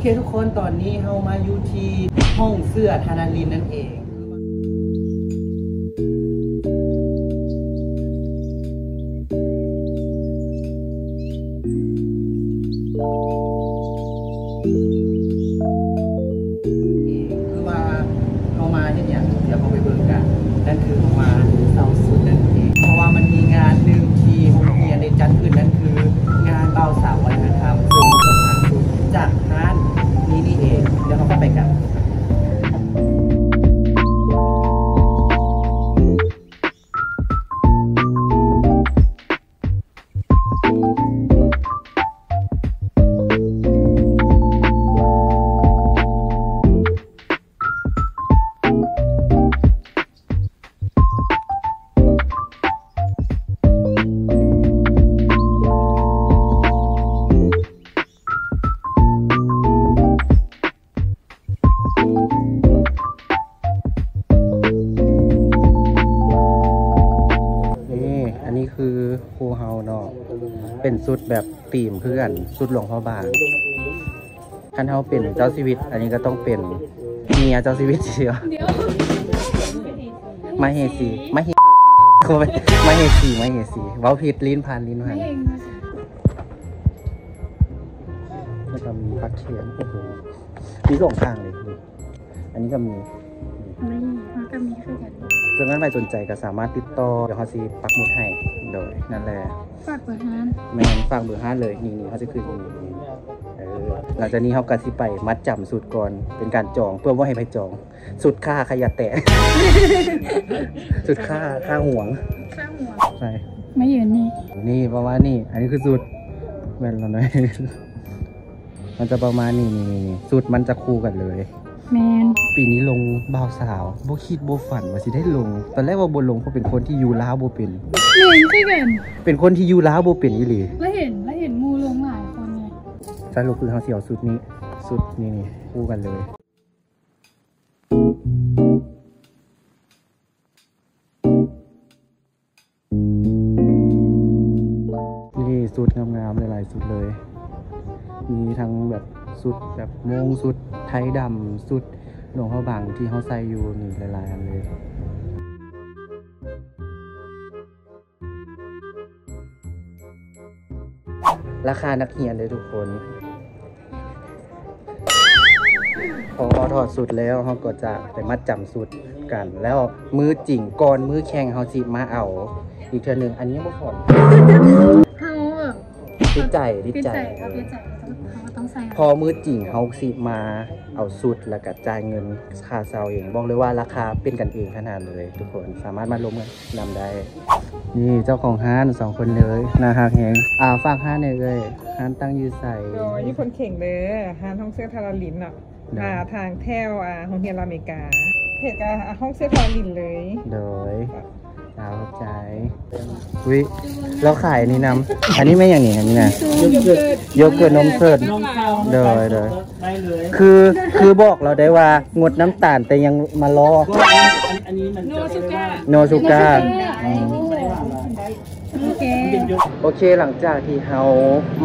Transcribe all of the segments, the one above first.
ເຄ ທຸກຄົນ ຕອນນີ້ເຮົາມາຢູ່ທີ່ຫ້ອງເສື້ອທານາລິນນັ້ນເອງ. ຄືວ່າເຮົາມາເຮັດຫຍັງ ດຽວເຮົາໄປເບິ່ງກັນ. ນັ້ນຄືເຮົາມາເຊົ່າຊຸດນັ້ນເອງ ເພາະວ່າມັນມີງານໜຶ່ງທີ່ໂຮງຮຽນໄດ້ຈັດຂຶ້ນ ນັ້ນຄືງານບ່າວສາວວັດທະນະທຳ ເຊິ່ງເປັນທາງຊຸດຈາກຮ້ານນີ້ນີ້ເອງ. ດຽວເຮົາກໍໄປກັນ. ນີ້ ອັນນີ້ຄືຄູ່ເຮົາເນາະ ເປັນຊຸດແບບທີມຄືກັນ ຊຸດຫຼວງພະບາງ. ຄັນເຮົາເປັນເຈົ້າຊີວິດ ອັນນີ້ກໍຕ້ອງເປັນເມຍເຈົ້າຊີວິດຊິ. ດຽວ ມະເຫສີ ມະເຫ ມະເຫສີ ມະເຫສີ ເວົ້າຜິດ ລີ້ນພັນ ລີ້ນພັນ. ແລ້ວກໍມີປາແຂນ ໂອ້ໂຫ ມີສອງຂ້າງເລີຍ. ອັນນີ້ກໍມີ ນີ້ ມັນກໍມີຄືກັນ. ເຊິ່ງຄັນໃຜສົນໃຈກໍສາມາດຕິດຕໍ່ ດຽວເຮົາຊິປັກໝຸດໃຫ້. ໂດຍ ນັ້ນແຫຼະ ຝາກເບີຮ້ານ. ແມ່ນ ຝາກເບີຮ້ານເລີຍ. ນີ້ໆ ເຮົາຊິຂຶ້ນນີ້. ເອີ ຫຼັງຈາກນີ້ເຮົາກໍຊິໄປມັດຈຳຊຸດກ່ອນ ເປັນການຈອງ ເພື່ອບໍ່ໃຫ້ໃຜຈອງ. ຊຸດຄ່າຂະຫຍະແຕກ ຊຸດຄ່າ ຄ່າຫວງ ຄ່າຫວງ. ໃຊ່ ມາຢືນນີ້ ນີ້ປະມານນີ້. ອັນນີ້ຄືຊຸດ ແມ່ນແລ້ວນະ. ມັນຈະປະມານນີ້ ນີ້ໆ ຊຸດມັນຈະຄູ່ກັນເລີຍ. ແມ່ນ ປີນີ້ລົງບ່າວສາວ ບໍ່ຄິດບໍ່ຝັນວ່າຊິໄດ້ລົງ. ຕອນແລກວ່າບໍ່ລົງ ເພາະເປັນຄົນທີ່ຢູ່ລາວບໍ່ເປັນ. ແມ່ນຄືກັນ ເປັນຄົນທີ່ຢູ່ລາວບໍ່ເປັນອີ່ຫຼີ. ລະເຫັນ ລະເຫັນໝູ່ລົງຫຼາຍຄົນໄງ. ສະຫຼຸບຄືເຮົາຊິເອົາຊຸດນີ້ ຊຸດນີ້ ນີ້ ຄູ່ກັນເລີຍ. ນີ້ຊຸດງາມໆ ຫຼາຍໆຊຸດເລີຍ. ມີທັງແບບຊຸດແບບໂມ່ງ ຊຸດໄທດຳ ຊຸດຫຼວງພະບາງທີ່ເຮົາໃສ່ຢູ່ນີ້ ຫຼາຍໆອັນເລີຍ. ລາຄານັກຮຽນເດີທຸກຄົນ. ພໍເຮົາຖອດຊຸດແລ້ວ ເຮົາກໍຈະໄປມັດຈຳຊຸດກັນ ແລ້ວມື້ຈິງ ກ່ອນມື້ແຂ່ງ ເຮົາຊິມາເອົາອີກເທື່ອໜຶ່ງ. ອັນນີ້ຍັງບໍ່ພໍ ເຮົາແບບ ຕິດໃຈ ຕິດໃຈ ຕິດໃຈ ເຮົາຕິດໃຈ ເຮົາກໍຕ້ອງ ເຮົາກໍຕ້ອງໃສ່. ພໍມື້ຈິງ ເຮົາຊິມາເອົາຊຸດ ແລ້ວກໍຈ່າຍເງິນຄ່າເຊົ່າເອງ. ບອກເລີຍວ່າລາຄາເປັນກັນເອງຂະໜາດເລີຍທຸກຄົນ ສາມາດມາລົມນຳໄດ້. ນີ້ເຈົ້າຂອງຮ້ານສອງຄົນເລີຍ ໜ້າຮັກແຮງ. ອ່າ ຝາກຮ້ານແດ່ເອີຍ ຮ້ານຕັ້ງຢູ່ໃສ? ໂດຍ ຢູ່ພົນເຂັງເດີ ຮ້ານຫ້ອງເສື້ອທາລາລິນເນາະ. ໂດຍ ອ່າ ທາງແຖວ ອ່າ ໂຮງຮຽນລາວອາເມລິກາ ເພຈກໍ ອ່າ ຫ້ອງເສື້ອທາລາລິນເລີຍ. ໂດຍ ເຈົ້າ ຂອບໃຈ. ອຸ້ຍ ລາວຂາຍອັນນີ້ນຳ. ອັນນີ້ແມ່ນຫຍັງນີ້? ອັນນີ້ນະ ໂຢເກີດ ໂຢເກີດນົມສົດ. ໂດຍ ໂດຍ. ໄດ້ເລີຍ ຄື ຄືບອກລາວໄດ້ວ່າງົດນ້ຳຕານ ແຕ່ຍັງມາລໍ້ ໂນຊູກາ ໂນຊູກາ. ອືມ ໂອເຄ ໂອເຄ ຫຼັງຈາກທີ່ເຮົາ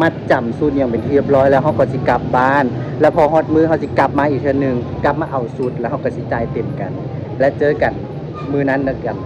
ມັດຈຳຊຸດຫຍັງເປັນທີ່ຮຽບຮ້ອຍແລ້ວ ເຮົາກໍຊິກັບບ້ານ ແລ້ວພໍຮອດມື້ເຮົາຊິກັບມາອີກເທື່ອໜຶ່ງ ກັບມາເອົາຊຸດ ແລ້ວເຮົາກໍຊິຈ່າຍເຕັມກັນ ແລະ ເຈີກັນມື້ນັ້ນນຳກັນ.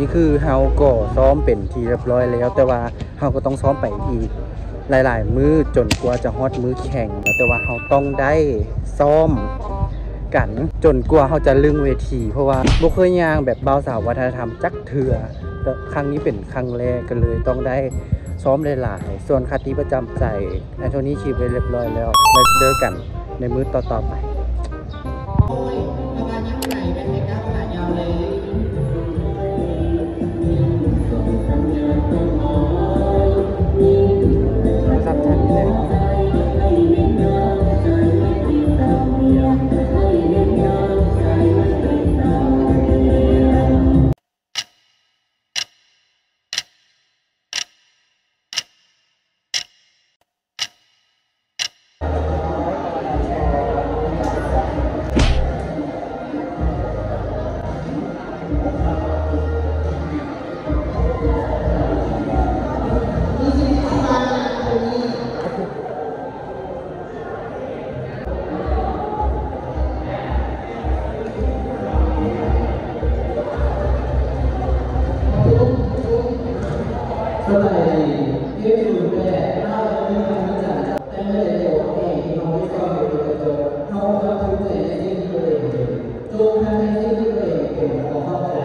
ນີ້ຄືເຮົາກໍຊ້ອມເປັນທີ່ຮຽບຮ້ອຍແລ້ວ, ແຕ່ວ່າເຮົາກໍຕ້ອງຊ້ອມໄປອີກຫຼາຍໆມື້ ຈົນກວ່າຈະຮອດມື້ແຂ່ງ. ແຕ່ວ່າເຮົາຕ້ອງໄດ້ຊ້ອມກັນຈົນກວ່າເຮົາຈະລຶ້ງເວທີ, ເພາະວ່າບໍ່ເຄີຍຍ່າງແບບບ່າວສາວວັດທະນະທຳຈັກເທື່ອ. ແຕ່ຄັ້ງນີ້ເປັນຄັ້ງແລກ ກໍເລີຍຕ້ອງໄດ້ຊ້ອມຫຼາຍໆ. ສ່ວນຄະຕິປະຈຳໃຈ ແອນໂທນີຄິດໄວ້ຮຽບຮ້ອຍແລ້ວ, ແລ້ວເຈີກັນໃນມື້ຕໍ່ໆໄປ. ໂອ້ຍ ເພາະວ່າຍັງໄກໄປແຕ່ກ້າວຂາຍາວເລີຍ. ສະບາຍດີ ເຈັດສູນແປດ ເກົ້າໜຶ່ງ ວັນຈັນ ແຕ່ງໄດ້ແຕ່ຕົວເອງທີ່ເຮົາໄດ້ສ້ອນຢູ່ທີ່ກະຈົກ. ເຮົາຄວນພູມໃຈໃນສິ່ງທີ່ຕົວເອງເປັນ. ຈົ່ງຮັກໃນສິ່ງທີ່ຕົວເອງເປັນ. ຂໍຂອບໃຈ.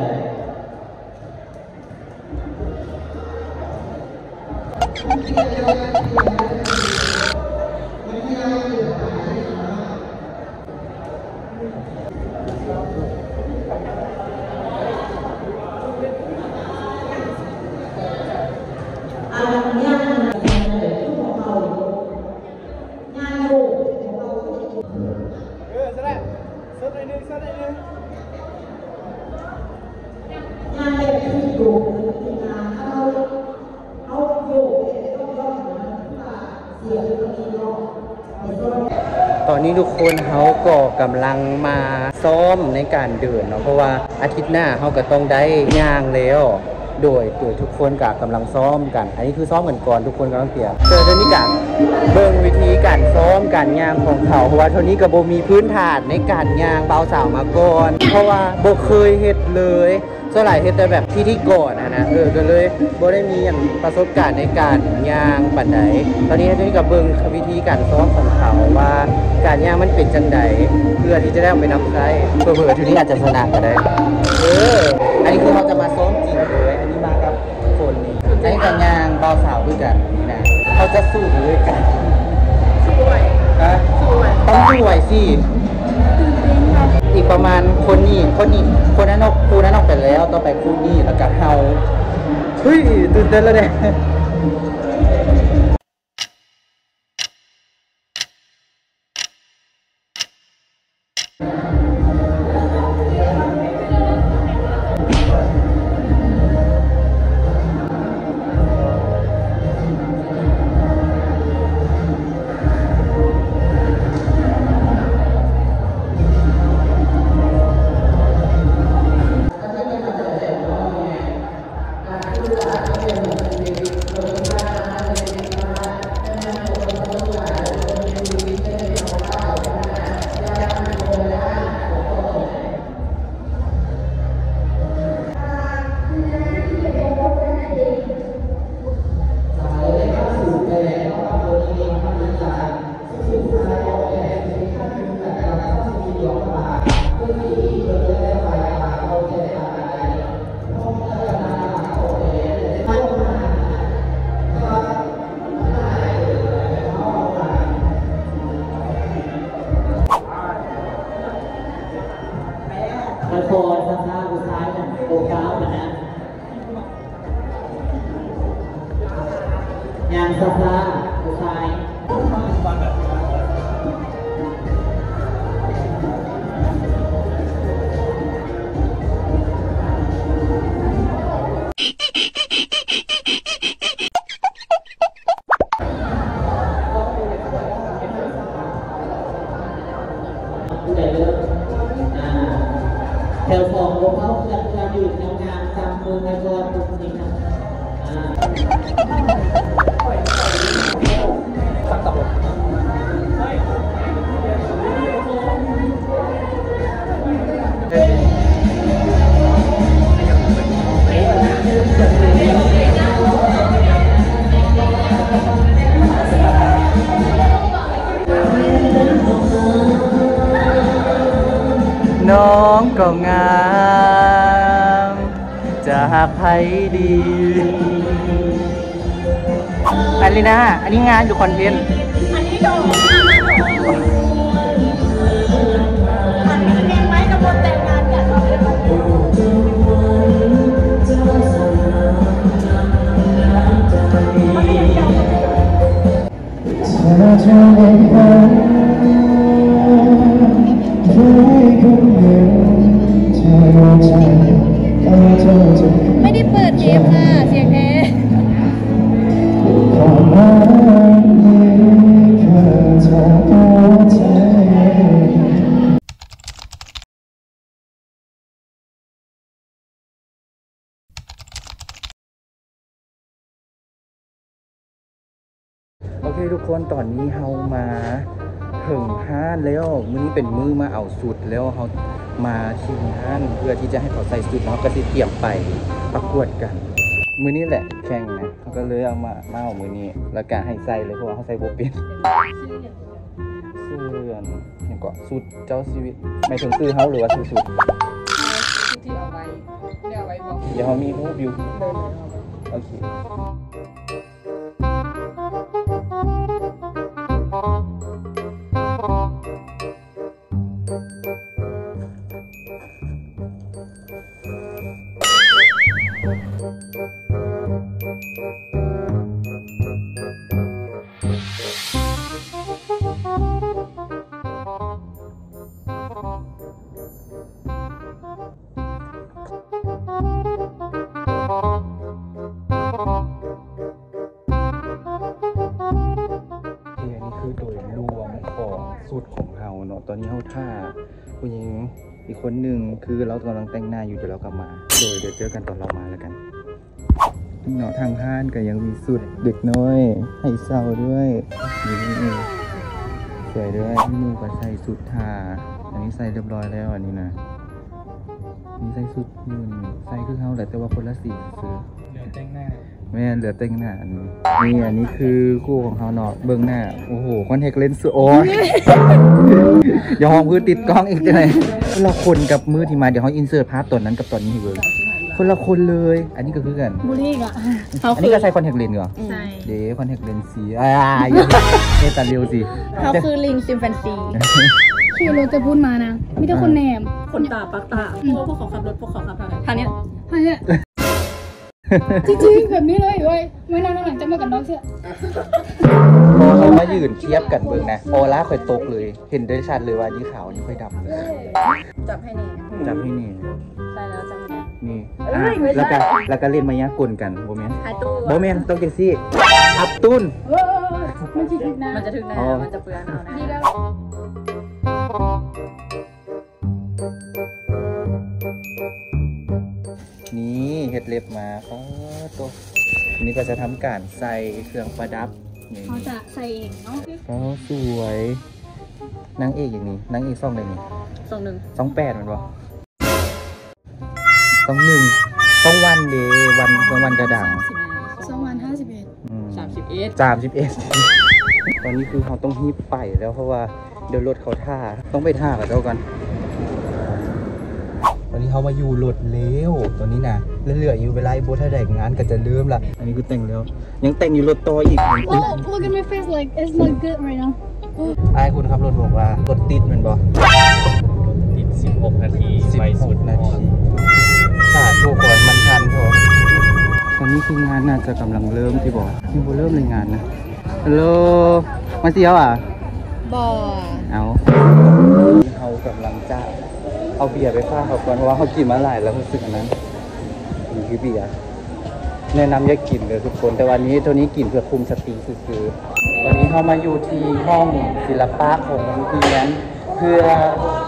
ຕອນນີ້ທຸກຄົນເຮົາກໍກຳລັງມາຊ້ອມໃນການເດີນເນາະ, ເພາະວ່າອາທິດໜ້າເຮົາກໍຕ້ອງໄດ້ຍ່າງແລ້ວ. ໂດຍ ໂດຍທຸກຄົນກໍກຳລັງຊ້ອມກັນ. ອັນນີ້ຄືຊ້ອມກັນກ່ອນ, ທຸກຄົນກຳລັງຕຽມ. ເຊິ່ງໂທນີ້ກໍເບິ່ງວິທີການຊ້ອມການຍ່າງຂອງເຂົາ, ເພາະວ່າໂທນີ້ກໍບໍ່ມີພື້ນຖານໃນການຍ່າງບ່າວສາວມາກ່ອນ, ເພາະວ່າບໍ່ເຄີຍເຮັດເລີຍ. ສ່ວນຫຼາຍເຮັດແຕ່ແບບພິທີກອນຫັ້ນນະ, ເອີ ກໍເລີຍບໍ່ໄດ້ມີອັນປະສົບການໃນການຍ່າງປານໃດ. ຕອນນີ້ໂທນີ້ກໍເບິ່ງວິທີການຊ້ອມຂອງເຂົາວ່າການຍ່າງມັນເປັນຈັ່ງໃດ, ເພື່ອທີ່ຈະໄດ້ເອົາໄປນຳໃຊ້. ເຜີໆໂທນີ້ອາດຈະຊະນະກໍໄດ້. ເອີ ອັນນີ້ຄືເຮົາຈະມາຊ້ອມຈິງເລີຍ, ອັນນີ້ມາກັບ ຄົນນີ້ ໃນການຍ່າງບ່າວສາວຄືກັນນີ້ນະ, ເຂົາຈະສູ້ດ້ວຍກັນ. ສວຍ ຮະ? ສວຍ ຕ້ອງສວຍຊິ. ຕື່ນເຕັ້ນເນາະ. ອີກປະມານຄົນນີ້ ຄົນນີ້ ຄົນນັ້ນອອກ ຄູ່ນັ້ນອອກໄປແລ້ວ, ຕໍ່ໄປຄູ່ນີ້ ແລ້ວກະເຮົາ. ເຮີ້ຍ ຕື່ນເຕັ້ນແລ້ວເດ້. ຄ່ອຍໆ ຊ້າໆ ຜູ້ຊາຍນັ້ນ ໂອ້ ຟ້າວປານນັ້ນ. ຍ່າງຊ້າໆ ຜູ້ຊາຍ. ຜູ້ໃດເລີ່ມ? ອ່າ ແຖວສອງ ພວກເຮົາເຄື່ອນ ເຄື່ອນຢູ່ ງາມໆ ຈັບມືກັນກ່ອນ ທຸກຄົນນີ້ນະ. ອ່າ ເອີ ນ້ອງກໍງາມຈາກໃຜດີ. ອາລີນາ ອັນນີ້ງານຫຼືຄອນເທັນ? ອັນນີ້ດອກ ອັນນີ້ເພງໄມ້ກັບບົດແຕ່ງງານກັນ. ໄມ່ໄດ້ເປີດເທບຄ່ະ ສຽງແທ້. ໂອເຄທຸກຄົນ ຕອນນີ້ເຮົາມາເຖິງຮ້ານແລ້ວ. ມື້ນີ້ເປັນມື້ມາເອົາຊຸດແລ້ວ ເຮົາມາທີ່ຮ້ານເພື່ອທີ່ຈະໃຫ້ເຂົາໃສ່ຊຸດ ແລ້ວເຮົາກໍຊິຕຽມໄປປະກວດກັນ. ມື້ນີ້ແຫຼະແຂ່ງນະ ເຮົາກໍເລີຍເອົາມາ ມາເອົາມື້ນີ້ ແລ້ວກະໃຫ້ໃສ່ເລີຍ ເພາະວ່າເຮົາໃສ່ບໍ່ເປັນ. ຊື່ອັນຫຍັງເກາະ? ຊຸດເຈົ້າຊີວິດ ໝາຍເຖິງຊື່ເຮົາ ຫຼືວ່າຊື່ຊຸດ? ເອົາຊຸດທີ່ເອົາໄວ້ ໄດ້ເອົາໄວ້ບໍ່? ດຽວເຮົາມີຮູບຢູ່. ໂອເຄ. ໂອເຄ ອັນນີ້ຄືໂດຍລວມຂອງຊຸດຂອງເຮົາເນາະ. ຕອນນີ້ເຮົາຖ້າຜູ້ຍິງອີກຄົນໜຶ່ງ ຄືລາວກຳລັງແຕ່ງໜ້າຢູ່ ດຽວລາວກໍມາ. ໂດຍ ດຽວເຈີກັນຕອນລາວມາແລ້ວກັນເນາະ. ທາງຮ້ານກໍຍັງມີຊຸດເດັກນ້ອຍໃຫ້ເຊົ່າດ້ວຍ. ນີ້ ສວຍເດີ. ມີໝູ່ກໍໃສ່ຊຸດຖ້າ. ອັນນີ້ໃສ່ຮຽບຮ້ອຍແລ້ວ ອັນນີ້ນະ. ນີ້ໃສ່ຊຸດຢູ່ນີ້ ໃສ່ຄືເຮົາແຫຼະ ແຕ່ວ່າຄົນລະສີຊື່ໆ. ເຫຼືອແຕ່ງໜ້າ. ແມ່ນ ເຫຼືອແຕ່ງໜ້າ. ອັນນີ້ ນີ້ ອັນນີ້ຄືຄູ່ຂອງເຮົາເນາະ ເບິ່ງໜ້າ. ໂອ້ໂຫ ຄອນແທັກເລນ ໂອ້ຍ ຢ່າຮ້ອງ ຄືຕິດກ້ອງອີກຈັ່ງໃດ. ຄົນລະຄົນກັບມື້ທີ່ມາ. ດຽວເຮົາອິນເສີດພາບຕອນນັ້ນກັບຕອນນີ້ໃຫ້ເບິ່ງ. ຄົນລະຄົນເລີຍ. ອັນນີ້ກໍຄືກັນ. ບູລີກະ. ອັນນີ້ກໍໃສ່ຄອນແທັກເລນຢູ່ຫວາ? ໃສ່. ເດ້ ຄອນແທັກເລນສີ. ອ່າ ເມຕາເລວສີ. ເຮົາຄືລິງຊີມແຟນຊີ. ຂີ່ລົດຈາກພຸ້ນມານະ ມີແຕ່ຄົນແນມ. ອ່າ ຄົນຕາປັກຕາ. ອືມ ເພາະວ່າພວກເຂົາຂັບລົດ ພວກເຂົາຂັບທາງໃດ? ທາງນີ້ ທາງນີ້. ຈິງໆ ແບບນີ້ເລີຍເວີຍ. ມານັ່ງນຳຫຼັງ ຈັບມືກັນນອກເສື້ອ. ພໍເຮົາມາຢືນທຽບກັນເບິ່ງນະ ອອລາຂ້ອຍຕົກເລີຍ ເຫັນໄດ້ຊັດເລີຍວ່ານີ້ຂາວ ນີ້ຂ້ອຍດຳເລີຍ. ຈັບໃຫ້ແນ່ ຈັບໃຫ້ແນ່. ໄດ້ແລ້ວ ຈັບໃຫ້ແນ່. ນີ້ ເອີຍ ອ່ະ ແລ້ວກະ ແລ້ວກະຫຼິ້ນມາຍາກົນກັນ. ບໍ່ແມ່ນ ຫາຍຕູ້. ບໍ່ແມ່ນ ຕ້ອງຈັ່ງຊີ້ ອັບຕຸ້ນ. ເອີ ມັນຊິຖືກໜ້າ ມັນຈະຖືກໜ້າ. ອໍ ມັນຈະເປື້ອນເອົາໜ້າ. ນີ້ເຮັດເລັບມາ. ປາດໂຕ ນີ້ກໍຈະທຳການໃສ່ເຄື່ອງປະດັບ. ນີ້ ເຮົາຈະໃສ່ເອງເນາະ. ໂອ້ ສວຍ. ນາງເອກຫຍັງນີ້? ນາງເອກຊ່ອງໃດນີ້? ຊ່ອງໜຶ່ງ ຊ່ອງແປດແມ່ນບໍ່? ຊ່ອງໜຶ່ງ ຊ່ອງວັນເດ ວັນ ຊ່ອງວັນກະດັງ. ຊ່ອງວັນຫ້າສິບເອັດ. ອືມ ສາມສິບເອັດ ສາມສິບເອັດ. ຕອນນີ້ຄືເຮົາຕ້ອງຮີບໄປແລ້ວ ເພາະວ່າ ດຽວລົດເຂົາຖ້າ ຕ້ອງໄປຖ້າເຂົາເຈົ້າກ່ອນ. ຕອນນີ້ເຮົາມາຢູ່ລົດແລ້ວ ຕອນນີ້ນະ ເຫຼືອຢູ່ເວລາອີກບໍ່ເທົ່າໃດ ງານກໍຈະເລີ່ມລະ. ອັນນີ້ຄືແຕ່ງແລ້ວ ຍັງແຕ່ງຢູ່ລົດຕໍ່ອີກ. Look, look at my face, like, it's not good right now. ອ້າຍຄົນຂັບລົດບອກວ່າລົດຕິດແມ່ນບໍ່? ຕິດສິບຫົກນາທີ ສິບຫົກນາທີ ໄປສຸດ. ສາທຸ ຂໍໃຫ້ມັນທັນເຖາະ. ຕອນນີ້ຄືງານໜ້າຈະກຳລັງເລີ່ມຕິບໍ? ຍັງບໍ່ເລີ່ມເລີຍງານນະ. ຮັລໂຫຼ ມາຊິເອົາຫວາ? ບໍ່. ເອົາ ເຮົາກຳລັງຈະເອົາເບຍໄປຝາກເຂົາກ່ອນ ເພາະວ່າເຮົາກິນມາຫຼາຍແລ້ວ ຮູ້ສຶກອັນນັ້ນ. ນີ້ຄືເບຍ ແນະນຳຢ່າກິນເດີທຸກຄົນ ແຕ່ວ່ານີ້ ໂທນີ້ກິນເພື່ອຄຸມສະຕິຊື່ໆ. ຕອນນີ້ເຮົາມາຢູ່ທີ່ຫ້ອງສິລະປະຂອງໂຮງຮຽນ ເພື່ອ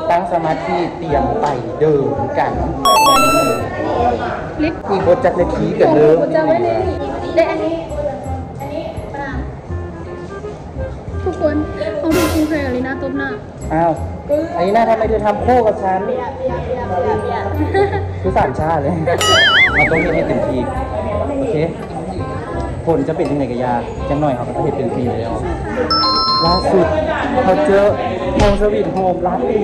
ຕັ້ງສະມາທິຕຽມໄປເດີນກັນ. ອີກບໍ່ຈັກນາທີກໍເລີ່ມ. ທຸກຄົນ ເຮົາຖືກຄູແພຣລີນາຕົບໜ້າ. ອ້າວ ອາລີນາ ທຳໄມເທືອທຳໂຄ້ກັບສັນ? ຄືສາມຊາເລີຍ. ເຮົາຕ້ອງເຮັດໃຫ້ເຕັມທີ່. ໂອເຄ ຜົນຈະເປັນຈັ່ງໃດກໍຢ່າ ຢ່າງໜ້ອຍເຮົາກໍເຮັດເຕັມທີ່ແລ້ວ. ລ່າສຸດເຮົາເຈີໂຮມສະວີດໂຮມລາຕີ.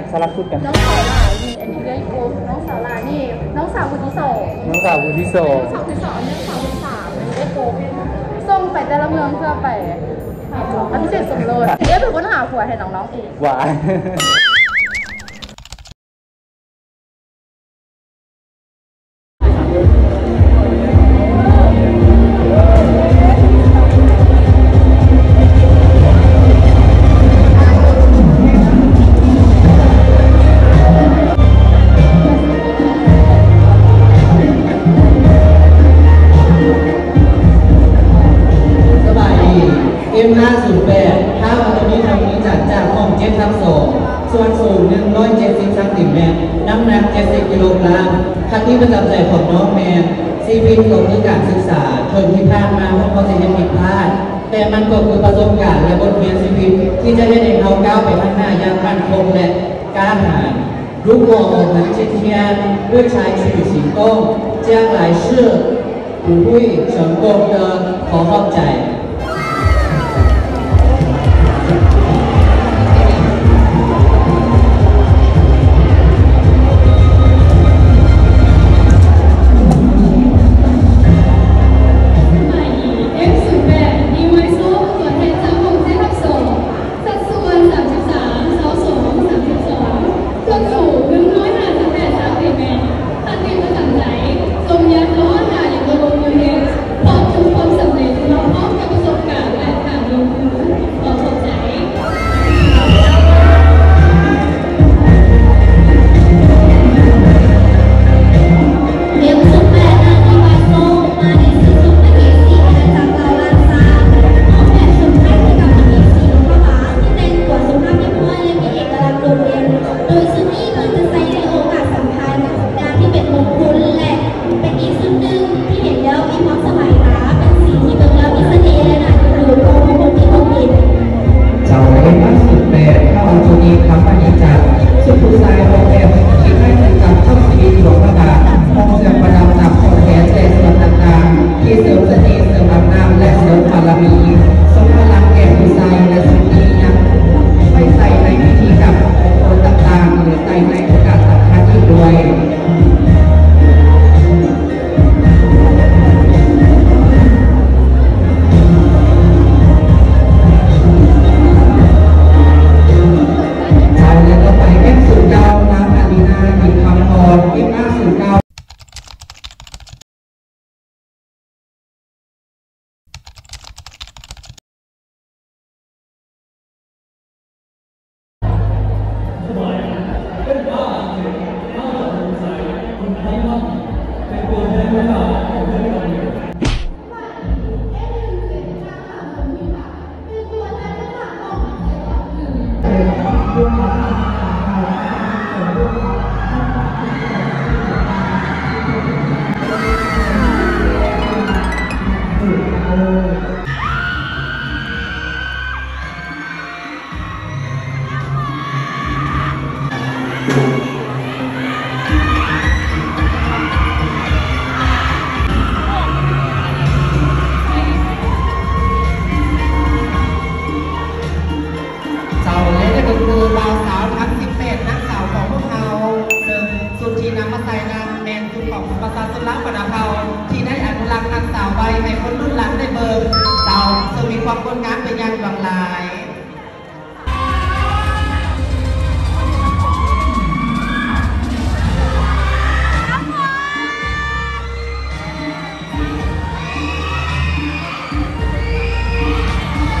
ສະຫຼັບຊຸດກັນ. ນ້ອງສາວຫຼ້ານີ້ ອັນນີ້ເອື້ອຍກົກ ນ້ອງສາວຫຼ້ານີ້ ນ້ອງສາວຄົນທີສອງ ນ້ອງສາວຄົນທີສອງ ນ້ອງສາວຄົນທີສາມ ອັນນີ້ເອື້ອຍກົກ ສົ່ງໄປແຕ່ລະເມືອງເພື່ອໄປຫາຜົວ ປະຕິເສດສົມລົດ ເອື້ອຍເປັນຄົນຫາຜົວໃຫ້ນ້ອງໆເອງ. ຫວາຍ. ສະບາຍດີ ເອັມຫ້າສູນແປດ ຂ້າພະເຈົ້າມີຄຳມີຈັນ ຈາກຫ້ອງເຈັດທັບສອງ ສ່ວນສູງໜຶ່ງຮ້ອຍເຈັດສິບຊັງຕີແມັດ ນ້ຳໜັກເຈັດສິບກິໂລກຣາມ. ຄະຕິປະຈຳໃຈຂອງນ້ອງແມ່ນ ຊີວິດກໍຄືການສຶກສາ. ເຖິງທີ່ຜ່ານມາພວກເຮົາຈະເຮັດຜິດພາດ, ແຕ່ມັນກໍຄືປະສົບການ ແລະ ບົດຮຽນຊີວິດ ທີ່ຈະເຮັດໃຫ້ເຮົາກ້າວໄປຂ້າງໜ້າຢ່າງໝັ້ນຄົງ ແລະ ກ້າຫານ. 如果我们今天不采取行动，将来是不会成功的。 ຂໍຂອບໃຈ. ສະບາຍດີ ເອັມສູນແປດ ນີ້ໄວໂຊ ຕົວແທນຈາກຫ້ອງເຈັດທັບສອງ ສັດສ່ວນສາມສິບສາມ ຊາວສອງ ສາມສິບສອງ ສ່ວນສູງໜຶ່ງຮ້ອຍຫ້າສິບແປດຊັງຕີແມັດ. ຄະຕິປະຈຳໃຈ ຈົ່ງຢ່າທໍ້ຖ້າຍັງບໍ່ລົງມືເຮັດ ເພາະທຸກຄວາມສຳເລັດມາພ້ອມກັບປະສົບການ ແລະ ການລົງທຶນ. ຂໍຂອບໃຈ. ເອັມສິບແປດ ນາງ ອີວາໂຊ ມາໃນຊຸດຊຸມພະເກສີອານາຈັກລາວລ້ານຊ້າງ ອອກແບບຊຸດຄ້າຍຄືກັບພະເກສີຫຼວງພະບາງ ທີ່ແຕ່ງຕົວສຸພາບຮຽບຮ້ອຍ ແລະ ມີເອກະລັກໂດດເດັ່ນ. ໂດຍຊຸດນີ້ເພິ່ນຈະໃສ່ໃນໂອກາດສຳຄັນ ງານທີ່ເປັນມົງຄຸນ ແລະ ເປັນອີກຊຸດໜຶ່ງທີ່ເຫັນແລ້ວມີຄວາມສະບາຍຕາ, ເປັນສີທີ່ເບິ່ງແລ້ວມີສະເໜ່ ແລະ ໜ້າດຶງດູດຂອງຜູ້ຄົນທີ່ພົບເຫັນ. ເຈົ້າ ເອັມຫ້າສູນແປດ ເຮົາເອົາຊຸດນີ້ທຳມານີ້ຈາກຊຸດຜູ້ຊາຍອອກແບບທີ່ຄ້າຍຄືກັບເຈົ້າຊີວິດຫຼວງພະບາງ, ຫ້ອງເຄື່ອງປະດັບຕາມຂໍ້ແຂນ ແລະ ສ່ວນຕ່າງໆ ທີ່ເສີມສະເໜ່, ເສີມອຳນາດ ແລະ ເສີມບາລະມີ, ຊົງພະລັງແກ່ຜູ້ໃສ່ ແລະ ຊຸດນີ້ຍັງໄວ້ໃສ່ໃນພິທີກຳຂອງຄົນຕ່າງໆ ຫຼື ໃສ່ໃນໂອກາດສຳຄັນອີກດ້ວຍ. ເຈົ້າ ແລະ ຕໍ່ໄປ ເອັມສູນເກົ້າ ນາງ ອາລີນາ ຫຍິງຄຳພອນ ເອັມຫ້າສູນເກົ້າ. ເຈົ້າ ແລະ ນີ້ກໍຄືບ່າວສາວທັງສິບແປດນາງສາວຂອງພວກເຮົາ, ເຊິ່ງຊຸດທີ່ນຳມາໃສ່ນັ້ນແມ່ນຊຸດຂອງປະຊາຊົນລາວບັນດາເຜົ່າ ທີ່ໄດ້ອະນຸລັກນາງສາວໄວ້ໃຫ້ຄົນລຸ້ນຫຼັງໄດ້ເບິ່ງ. ເຈົ້າ ເຊິ່ງມີຄວາມງົດງາມເປັນຢ່າງຫຼວງຫຼາຍ. ເ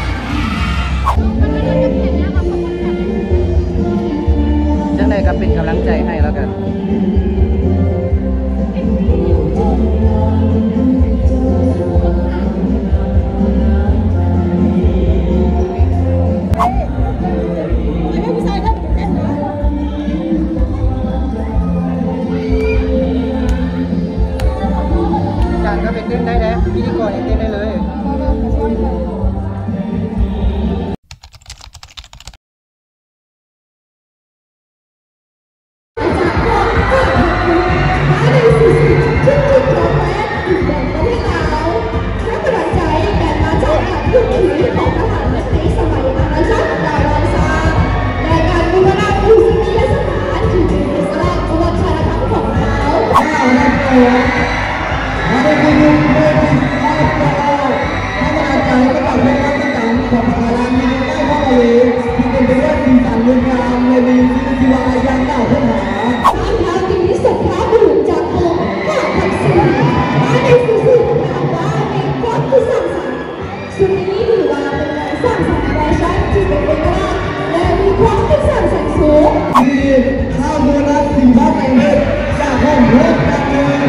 ປະກາລັງມີໃຕ້ພະທະເລ ທີ່ເຕັມໄປດ້ວຍສີສັນງົດງາມ ແລະ ມີຊື່ທີ່ວ່າຢ່າງໜ້າຄົ້ນຫາ. ທ່ານທາວກິມມິດສົດພາບຸລຸດຈາກຫ້ອງຫ້າທັບສີ່ ມາໃນຊື່ຊື່ນາມວ່າແຫ່ງຄວາມຄິດສ້າງສັນ. ຊຸດນີ້ຖືວ່າເປັນການສ້າງສັນແຟຊັ່ນທີ່ເປັນເອກະລາດ ແລະ ມີຄວາມຄິດສ້າງສັນສູງ. ທີ່ທ້າວໂບນັດ ສິນພາແສງເດດ ຈາກຫ້ອງຫົກທັບໜຶ່ງ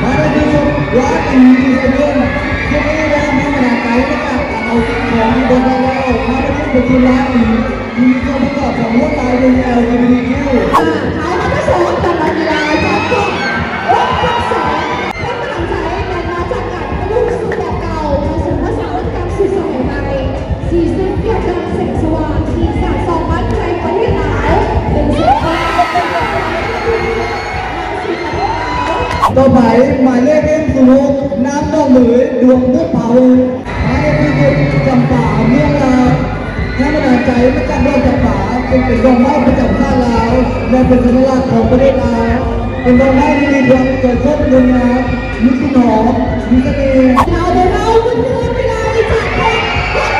ມາໃນທີ່ສຸດວ່າອີດີເຊເວັນ ທີ່ມີແຮງບັນດານໃຈມາຈາກການເອົາສິ່ງຂອງທີ່ບໍ່ທັນໄດ້ອອກມາປະຍຸກເປັນຊຸດລາຕີ ທີ່ມີສ່ວນປະກອບຂອງລວດລາຍໂດຍ ແອລຈີບີທີຄິວ. ອ່າ ເຮົາມາທົດສອບກັບນັກກິລາຈາກຫ້ອງຫົກທັບສອງ ແຮງບັນດານໃຈແມ່ນມາຈາກການປະຍຸກຊຸດແບບເກົ່າ ຜະສົມຜະສານກັບຊຸດສະໄໝໃໝ່. ສີສຸດກ່ຽວກັບແສງສະຫວ່າງທີ່ສາດສ່ອງມາແຕ່ປະເທດລາວ ເປັນສຸດຂອງ ຕໍ່ໄປ ໝາຍເລກ ເອັມ ສູນຫົກ ນາງດອກເໝີຍ ດວງບຸດເຜົາ ໝາຍເລກ ສິບເອັດ ຈຳປາ ເມືອງລາວ. ແຮງບັນດານໃຈມາຈາກດອກຈຳປາ ເຊິ່ງເປັນດອກໄມ້ປະຈຳຊາດລາວ ແລະ ເປັນສັນຍາລັກຂອງປະເທດລາວ. ເປັນດອກໄມ້ທີ່ມີຄວາມສວຍສົດງົດງາມ ມີກິ່ນຫອມ ມີສະເໜ່. ເຮົາໄດ້ເວົ້າເພື່ອນໆ ເວລາທີ່ຈາກແຂກຮັບ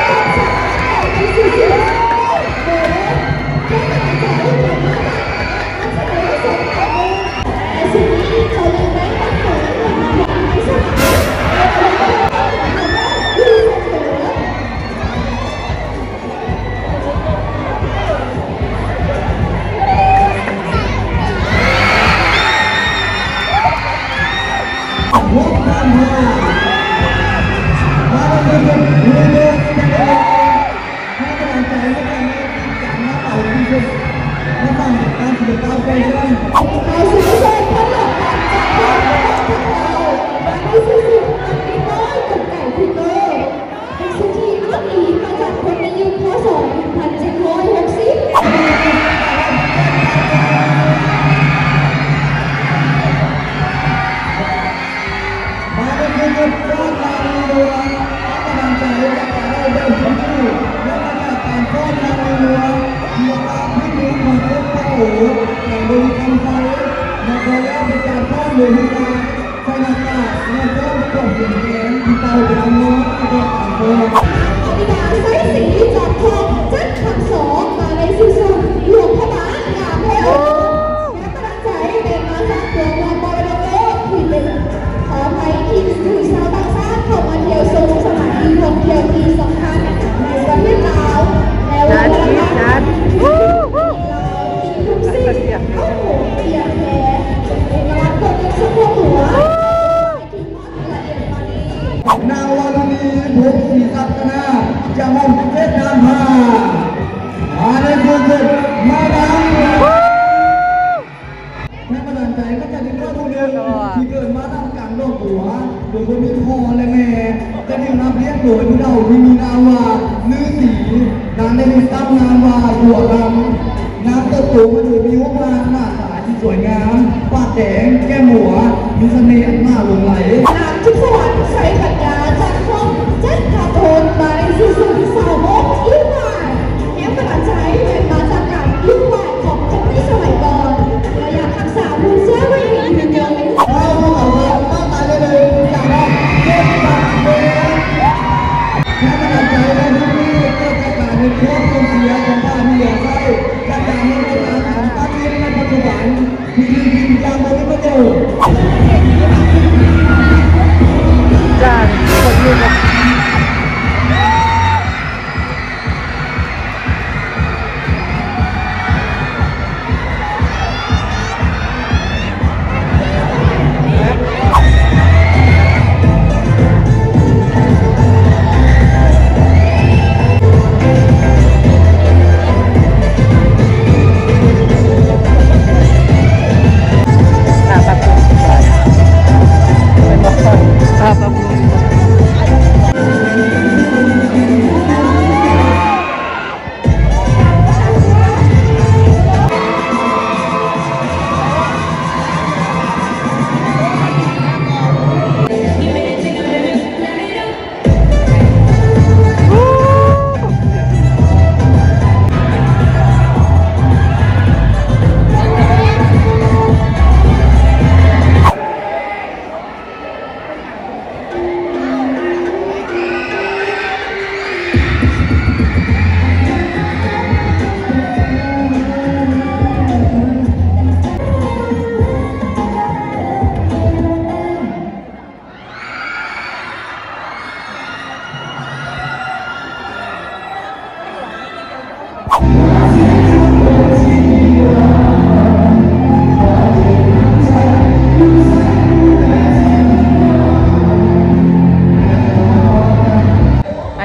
ເຊີນ ໃຈແມ່ນມາຈາກຕົວເມືອງມອລະດົກໂລກທີ່ເປັນ ຂໍອະໄພ ທີ່ດຶງດູດຊາວຕ່າງຊາດເຂົ້າມາທ່ຽວຊົມສະຖານທີ່ທ່ອງທ່ຽວທີ່ສຳຄັນໃນປະເທດລາວ ແລະ ວັດທະນະທຳທີ່ມີຢູ່ໃນລາວ ທີ່ທຸກສິ່ງເອົາໂຫງເກຍແທ້ ເປັນເອກະລັກຕົວໜຶ່ງສະເພາະຕົວ. ນາງວາລຸນີ ພົງສີສັດຕະນາ ຈາກຫ້ອງສິບເຈັດ ນາມພາ ມາໃນທີ່ສຸດ ມາດາມ ແຮງບັນດານໃຈມາຈາກເດັກນ້ອຍຜູ້ໜຶ່ງທີ່ເກີດມາທ່າມກາງດອກບົວ ໂດຍບໍ່ມີພໍ່ ແລະ ແມ່ ແຕ່ຖືກຮັບລ້ຽງໂດຍຜູ້ເຖົ້າທີ່ມີນາມວ່າລືສີ. ນາງໄດ້ຮັບຕັ້ງນາມວ່າບົວຄຳ. ນາງເຕີບໂຕມາໂດຍມີຮູບຮ່າງໜ້າຕາທີ່ສວຍງາມ, ປາກແດງ, ແກ້ມບົວ, ມີສະເໜ່ອັນໜ້າຫຼົງໄຫຼ. ນາງທິບສະຫວັນ ໄຊປັນຍາ ຈາກຫ້ອງເຈັດ ຄາໂທນ ໝາຍເລກສີ່ສິບສາມ ອິ້ວຫວາຍ. ແຮງບັນດານໃຈແມ່ນມາຈາກການອິ້ວຫວາຍຂອງເຈົ້າໃນສະໄໝກ່ອນ ແລະ ຢາກຮັກສາຜູ້ເຊື່ອໄວ້ໃຫ້ຍືນຍົງ. ເຮົາພວກເຂົາມາຕັ້ງຕາເລີຍໆ ຈາກເຮົາເຈັດ ປາກແດງ. ແຮງບັນດານໃຈໃນມື້ນີ້ເກີດຈາກການເຮັດຄວາມສູນເສຍຂອງພາກທີ່ເຫຼືອໃຊ້ ຈາກການເຮັດວຽກງານຂອງປາກແດງໃນປັດຈຸບັນ ທີ່ຖືກຖິ້ມຢ່າງບໍ່ມີປະໂຫຍດ. ຈານຄົນໜຶ່ງ. ເ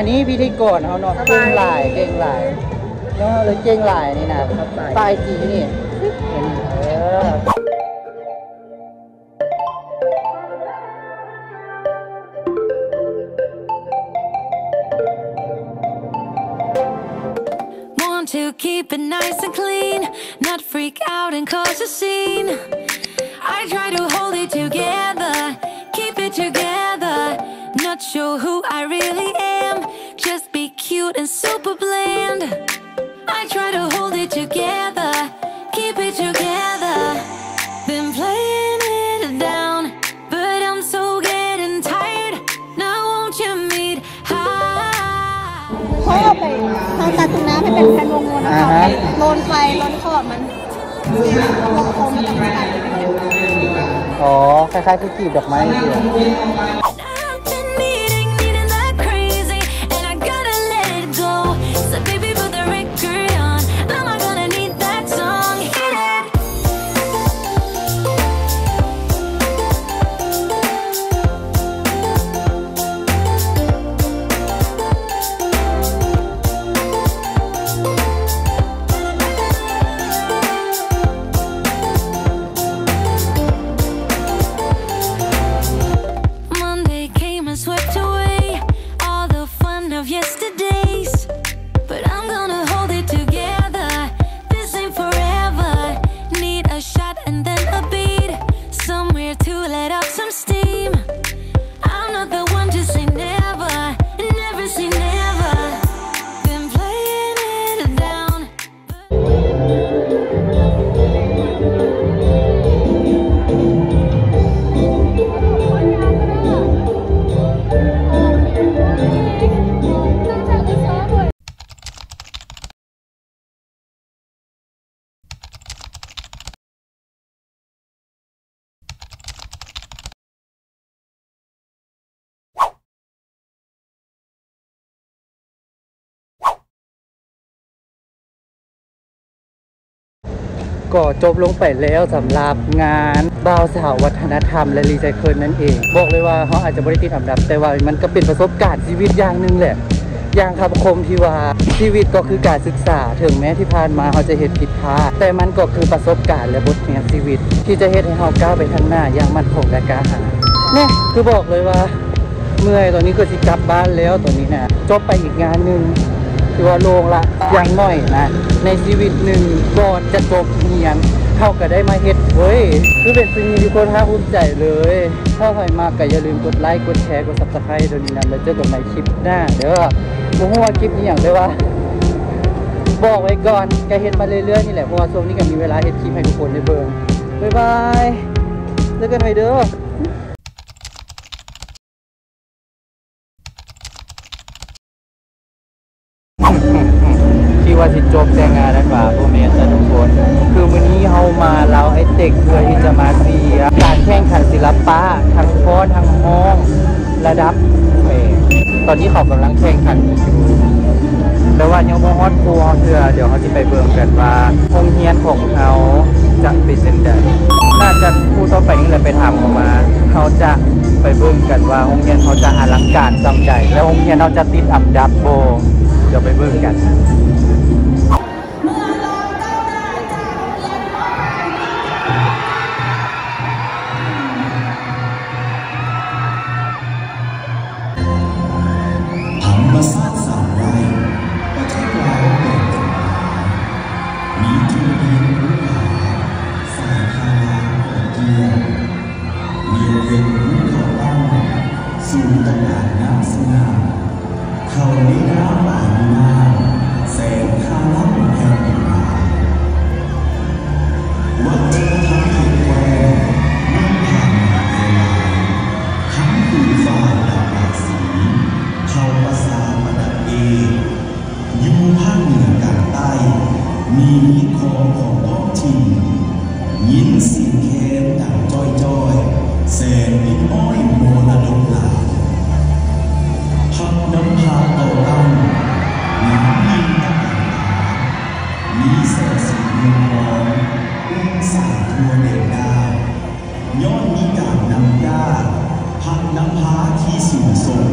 ນີ້ພິທີກອນເຮົາເນາະ ເກັ່ງຫຼາຍ ເກັ່ງຫຼາຍເນາະ ເກັ່ງຫຼາຍນີ້ນະ ສະໄຕຈີນນີ້ ເອີ. Want to keep it nice and clean, not freak out and cause a scene. I try to hold it together, keep it together. Not sure who I really am, just be cute and super bland. I try to hold it together, keep it together. Been playing it down, but I'm so getting tired. Now won't you meet ເພາະວ່າໄປ ເຮົາຕັດຕົງນ້ຳໃຫ້ເປັນແຜ່ນວົງໆ ນະຄະ ອ່າຮະ ໂລນໄຟ ໂລນຂອບມັນ ອໍ ຄ້າຍໆຄືກີບດອກໄມ້ I've been needing, needing that crazy, and I gotta let it go. So baby, put the record on. Am I gonna need that song? Hit it. Monday came and swept away all the fun of yesterday's. But I'm gonna hold it together. This ain't forever. Need a shot and then a beat. Somewhere to let off some steam. I'm not the one to say never, never say never. Been playing it down. ກໍຈົບລົງໄປແລ້ວສຳລັບງານບ່າວສາວວັດທະນະທຳ ແລະ ຣີໄຊເຄິນນັ້ນເອງ. ບອກເລີຍວ່າເຮົາອາດຈະບໍ່ໄດ້ຕິດອັນດັບ, ແຕ່ວ່າມັນກໍເປັນປະສົບການຊີວິດຢ່າງໜຶ່ງແຫຼະ. ຢ່າງຄຳຄົມທີ່ວ່າ ຊີວິດກໍຄືການສຶກສາ, ເຖິງແມ້ທີ່ຜ່ານມາເຮົາຈະເຮັດຜິດພາດ, ແຕ່ມັນກໍຄືປະສົບການ ແລະ ບົດຮຽນຊີວິດ ທີ່ຈະເຮັດໃຫ້ເຮົາກ້າວໄປຂ້າງໜ້າຢ່າງໝັ້ນຄົງ ແລະ ກ້າຫານ. ແນ່ ຄືບອກເລີຍວ່າເມື່ອຍ, ຕອນນີ້ກໍຊິກັບບ້ານແລ້ວ. ຕອນນີ້ນະ ຈົບໄປອີກງານໜຶ່ງ ຖືວ່າໂລ່ງລະ. ຢ່າງໜ້ອຍນະ ໃນຊີວິດໜຶ່ງ ກ່ອນຈະຈົບຮຽນ ເຮົາກໍໄດ້ມາເຮັດເວີຍ, ຄືເປັນສິ່ງທີ່ຄົນພາກພູມໃຈເລີຍ. ຖ້າໃຜມັກກໍຢ່າລືມກົດໄລ ກົດແຊ ກົດ Subscribe ໂດຍນີ້ນຳ ແລ້ວເຈີກັນໃໝ່ຄລິບໜ້າເດີ. ບໍ່ຮູ້ວ່າຄລິບອີ່ຫຍັງ ແຕ່ວ່າບອກໄວ້ກ່ອນ ກະເຮັດມາເລື້ອຍໆນີ້ແຫຼະ ເພາະວ່າຊ່ວງນີ້ກະມີເວລາເຮັດຄລິບໃຫ້ທຸກຄົນໄດ້ເບິ່ງ. ບາຍບາຍ ເຈີກັນໃໝ່ເດີ. ຄິດວ່າຊິຈົບແຕ່ງານນັ້ນຫວາ? ບໍ່ແມ່ນເດີທຸກຄົນ. ຄືມື້ນີ້ເຮົາມາລາວໄຮເຕັກ ເພື່ອທີ່ຈະມາເຊຍການແຂ່ງຂັນສິລະປະ ທັງຟ້ອນທັງຮ້ອງ ລະດັບແຂວງ. ຕອນນີ້ເຂົາກຳລັງແຂ່ງຂັນກັນຢູ່ ແຕ່ວ່າຍັງບໍ່ຮອດຄູ່ເຮົາເທື່ອ. ດຽວເຮົາຊິໄປເບິ່ງກັນວ່າໂຮງຮຽນຂອງເຮົາຈະເປັນຈັ່ງໃດ. ໜ້າຈະຄູ່ຕໍ່ໄປນີ້ແຫຼະ ໄປຖາມເຂົາມາ. ເຮົາຈະໄປເບິ່ງກັນວ່າໂຮງຮຽນເຮົາຈະອະລັງການສ່ຳໃດ ແລະ ໂຮງຮຽນເຮົາຈະ ຕິດອັນດັບບໍ່? ດຽວໄປເບິ່ງກັນ. ທຳມະຊາດສາມໄຮ່ ປະເທດລາວແບ່ງກັນມາ ມີທົ່ງຮຽນພູຜາ ສາຍທາງນ້ຳກວ້າງ ລຽວເປັນພູເຂົາຕັ້ງ ສູນຕະການງາມສະຫງ່າ ເຂົ້າໃນນາມອານຸນາມ ແສງທາລຳແຜ່ນດິນລາວ. ວັດທະນະທຳເຂດແຄວ້ນ ມີຜ່ານມາແຜ່ຫຼາຍ ທັງຜືນຝ້າຍຫຼາກຫຼາຍສີ ເຂົ້າພາສາປະດັບເອກ ຢູ່ພາກເໜືອກາງໃຕ້ ມີມີດຄອງຂອງທ້ອງຖິ່ນ ຍິນສຽງແຄນດັງຈ້ອຍໆ ແສນພິ້ນອ້ອຍມໍລະດົກລາວ. ພັກນຳພາຕໍ່ຕັ້ງ ງາມຍິ່ງຕະການຕາ ມີແສງສີເຮືອງທອງ ອຸ້ມສາຍທົ່ວແດນດາວ. ຍ້ອນມີການນຳດ້າ ພັກນຳພາທີ່ສູງສົ່ງ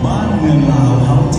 ບ້ານເມືອງລາວເຮົາເຈ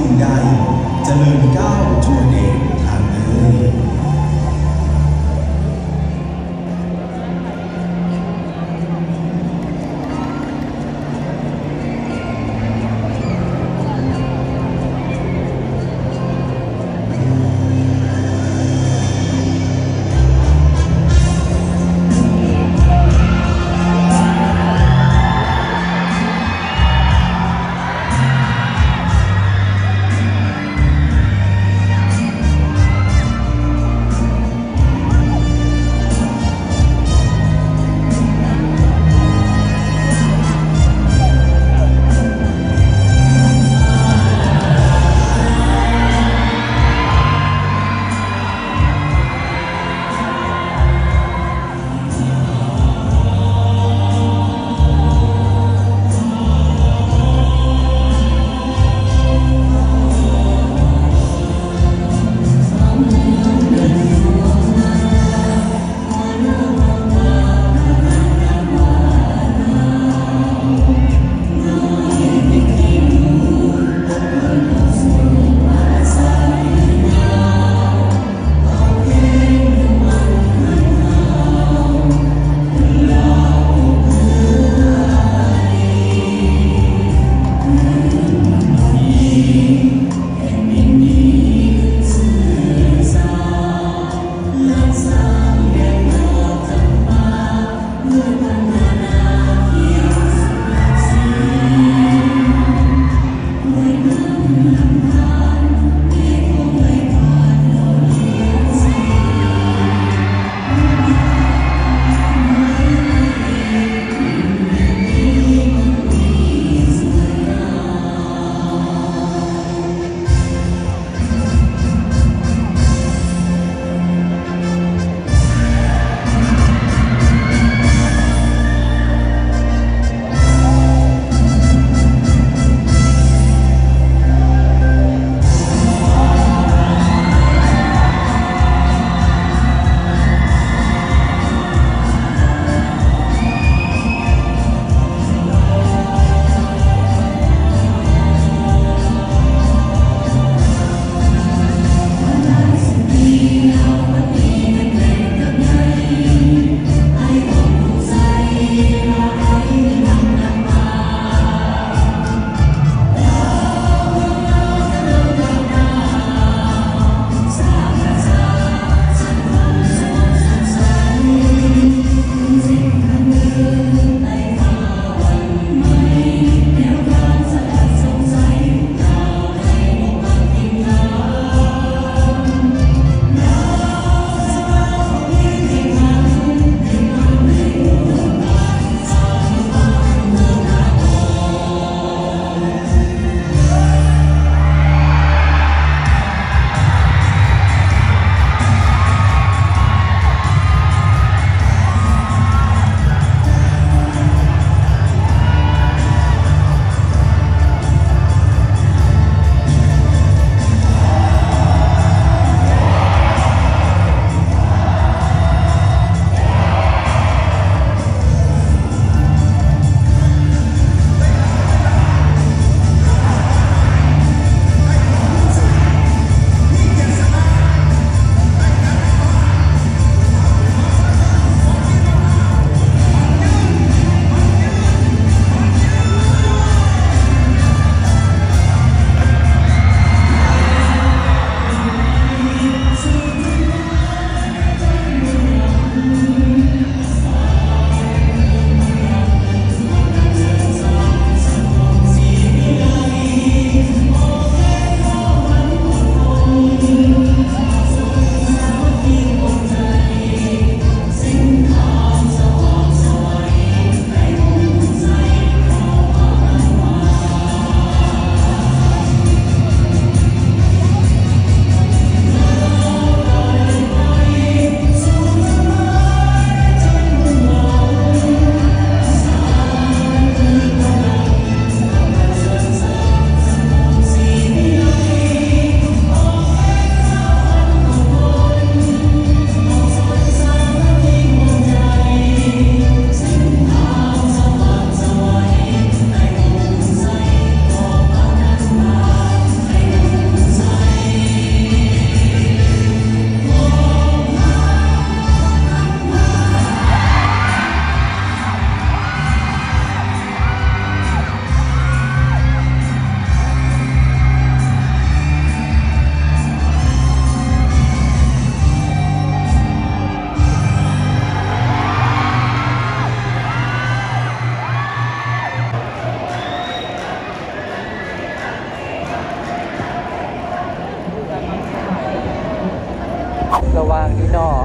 ລະຫວ່າງນີ້ເນາະ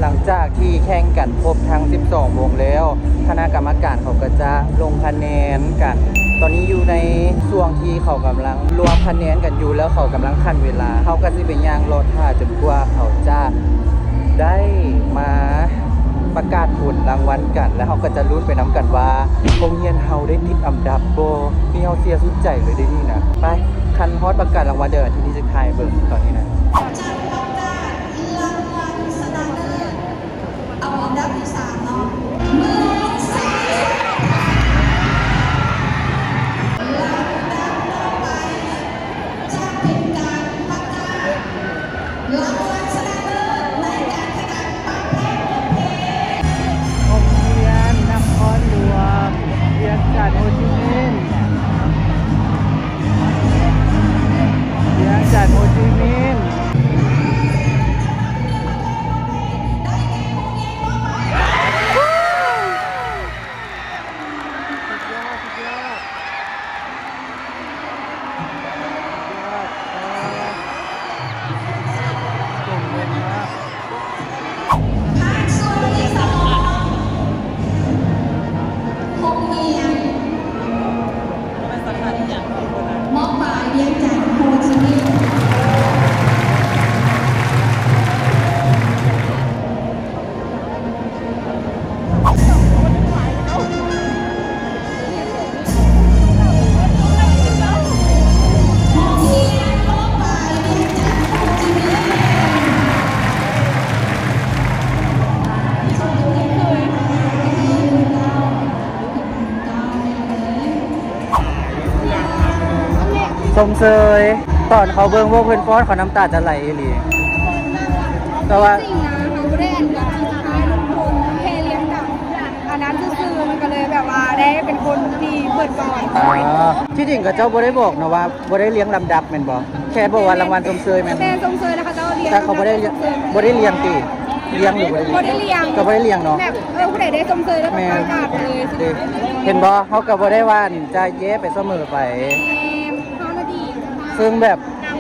ຫຼັງຈາກທີ່ແຂ່ງກັນຄົບທັງສິບສອງວົງແລ້ວ ຄະນະກຳມະການເຂົາກໍຈະລົງຄະແນນກັນ. ຕອນນີ້ຢູ່ໃນຊ່ວງທີ່ເຂົາກຳລັງລວມຄະແນນກັນຢູ່ ແລ້ວເຂົາກຳລັງຂັ້ນເວລາ. ເຮົາກໍຊິໄປຍ່າງລໍຖ້າຈົນກວ່າເຂົາຈະໄດ້ມາປະກາດຜົນລາງວັນກັນ ແລ້ວເຮົາກໍຈະລຸ້ນໄປນຳກັນວ່າ ໂຮງຮຽນເຮົາໄດ້ຕິດອັນດັບບໍ່. ນີ້ເຮົາເສຍສຸດໃຈເລີຍເດ້ນີ້ນະ. ໄປ ຄັນຮອດປະກາດລາງວັນ ດຽວອາທິດນີ້ຊິຖ່າຍເບິ່ງຕອນນີ້ນະ. ຈັດປະກາດລາງວັນຊະນະເລີດ ເອົາອັນດັບທີສາມເນາະ ໜຶ່ງ ສອງ ສາມ ລຳດັບຕໍ່ໄປຈະເປັນການປະກາດລາງວັນຊະນະເລີດໃນການແຂ່ງຂັນປັກແພ້ງບົດເພງ. ໂຮງຮຽນນະຄອນຫຼວງວຽງຈັນໂຮຈິມິນ. ວຽງຈັນໂຮຈິມິນ. ພາກສ່ວນທີ່ສອງ ໂຮງຮຽນ ມອບປາຍວຽງຈັນໂຮຈິມິນ. ຊົມເຊີຍ ຕອນເຂົາເບິ່ງພວກເພິ່ນຟ້ອນ ເຂົານ້ຳຕາຈະໄຫຼອີ່ຫຼີ. ແຕ່ວ່າ ຈິງນະ ເຮົາບໍ່ໄດ້ອັນກັບສຸດທ້າຍ ແຄ່ລຽນຕາມອັນນັ້ນຊື່ໆ ມັນກໍເລີຍແບບວ່າໄດ້ເປັນຄົນທີ່ເປີດກ່ອນ. ອໍ ທີ່ຈິງເຂົາເຈົ້າບໍ່ໄດ້ບອກເນາະວ່າ ບໍ່ໄດ້ລຽງລຳດັບແມ່ນບໍ່? ແຄ່ບອກວ່າລາງວັນຊົມເຊີຍແມ່ນ ແມ່ນຊົມເຊີຍ ແລ້ວເຂົາເຈົ້າລຽງ ແຕ່ເຂົາບໍ່ໄດ້ລຽງ ລຳດັບຊົມເຊີຍ ບໍ່ໄດ້ລຽງຕິ? ລຽງຫຼືບໍ່ໄດ້ລຽງ? ບໍ່ໄດ້ລຽງ ກໍບໍ່ໄດ້ລຽງເນາະ ແບບ ເອີ ຜູ້ໃດໄດ້ຊົມເຊີຍແລ້ວກໍ ແມ່ນ ປະກາດເລີຍ ເດ້ ເຫັນບໍ່? ເຮົາກໍບໍ່ໄດ້ວ່າຈະແຍ່ໄປສະເໝີໄປ ແມ່ນ ເຮົານະດີ ເຊິ່ງແບບ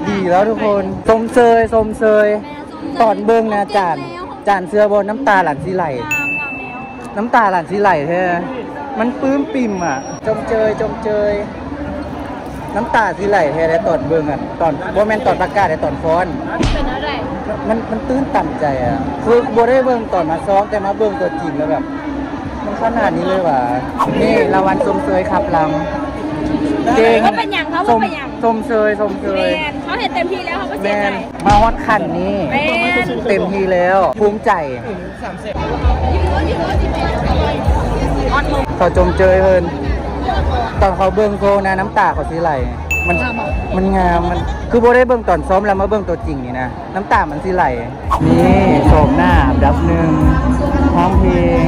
ດີແລ້ວທຸກຄົນ ຊົມເຊີຍ ຊົມເຊີຍ. ຕອນເບິ່ງນະ ຈານ ຈານເຊື່ອບໍ່ ນ້ຳຕາຫຼານຊິໄຫຼ ນ້ຳຕາຫຼານຊິໄຫຼແທ້ ມັນປຶ້ມປິ່ມອະ. ຊົມເຊີຍ ຊົມເຊີຍ ນ້ຳຕາຊິໄຫຼແທ້ໃດ໋ຕອນເບິ່ງອະ ຕອນ ບໍ່ແມ່ນຕອນປະກາດໃດ໋ ຕອນຟ້ອນ ເປັນແນວໃດ? ມັນ ມັນ ມັນຕື້ນຕັນໃຈອະ ຄືບໍ່ໄດ້ເບິ່ງຕອນມາຊ້ອມ ແຕ່ມາເບິ່ງຕົວຈິງແລ້ວແບບ ມັນຂະໜາດນີ້ເລີຍຫວາ? ນີ້ລາງວັນຊົມເຊີຍຂັບລຳ ເກັ່ງ ບໍ່ເປັນຫຍັງ ເຮົາບໍ່ເປັນຫຍັງ ຊົມເຊີຍ ຊົມເຊີຍ ແມ່ນ ເຮົາເຮັດເຕັມທີ່ແລ້ວ ເຮົາບໍ່ເສຍໃຈ ແມ່ນ ມາຮອດຂັ້ນນີ້ ແມ່ນ ເຕັມທີ່ແລ້ວ ພູມໃຈ. ເຂົາຊົມເຊີຍເພິ່ນ ຕອນເຂົາເບິ່ງໂຊນະ ນ້ຳຕາເຂົາຊິໄຫຼ ມັນ ມັນງາມ ມັນ ຄືບໍ່ໄດ້ເບິ່ງຕອນຊ້ອມ ແລ້ວມາເບິ່ງຕົວຈິງນີ້ນະ ນ້ຳຕາມັນຊິໄຫຼ. ນີ້ໂສມໜ້າອັນດັບໜຶ່ງ ຮ້ອງເພງ